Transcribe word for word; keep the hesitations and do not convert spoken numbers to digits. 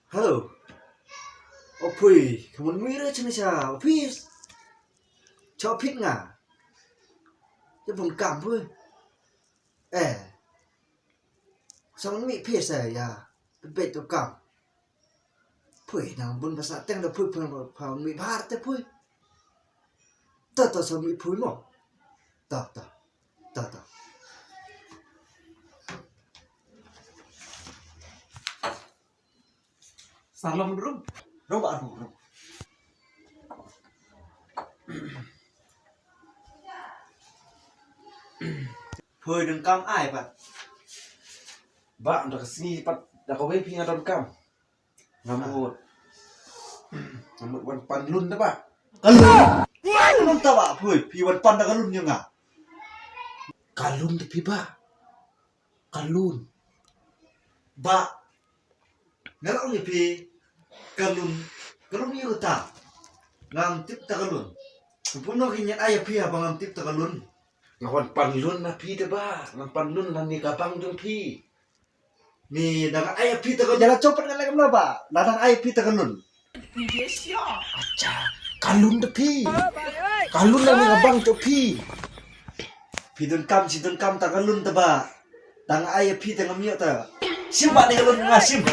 Hello. O phi, ka mon mih re chini cha office. Cha office nga. Te bun kam phi. Eh. Sa mon mih phi sa ya. Phi bet to kam. Phi nang bun basa teng da phi phi phi mih bahar te phi. Ta ta sa mih phi mo. Ta ta. Ta ta. Salam rum. Rum ba rum rum. Phi dang kam ai pat. Ba da ka sngi pat da ka wei phi nga don kam. Nga mut. Nga mut wan pan lun da ba. Ka lun. Ka lun ta ba phi phi wan pan da ka lun ïa nga. Ka lun da phi ba. Ka lun. Ba. Nga la ong ïa phi ka lun. Ka lun ïa uta. Ngam tip ta ka lun. Phi pun no ki nyan ai ïa phi ha ba ngam tip ta ka lun. Nga wan pan lun na phi te ba. Ngam pan lun na ni ka bang jong phi. Ni dang ai ïa phi ta ka lun. Jala chopat nga lek mna ba. Na dang ai ïa phi ta ka lun. Acha, ka lun da phi. Ka lun na ni ka bang jong phi. Phi don kam, shi don kam ta ka lun ta ba. Dang ai ïa phi ta ngam ïoh ta. Shim ba ni ka lun nga shim.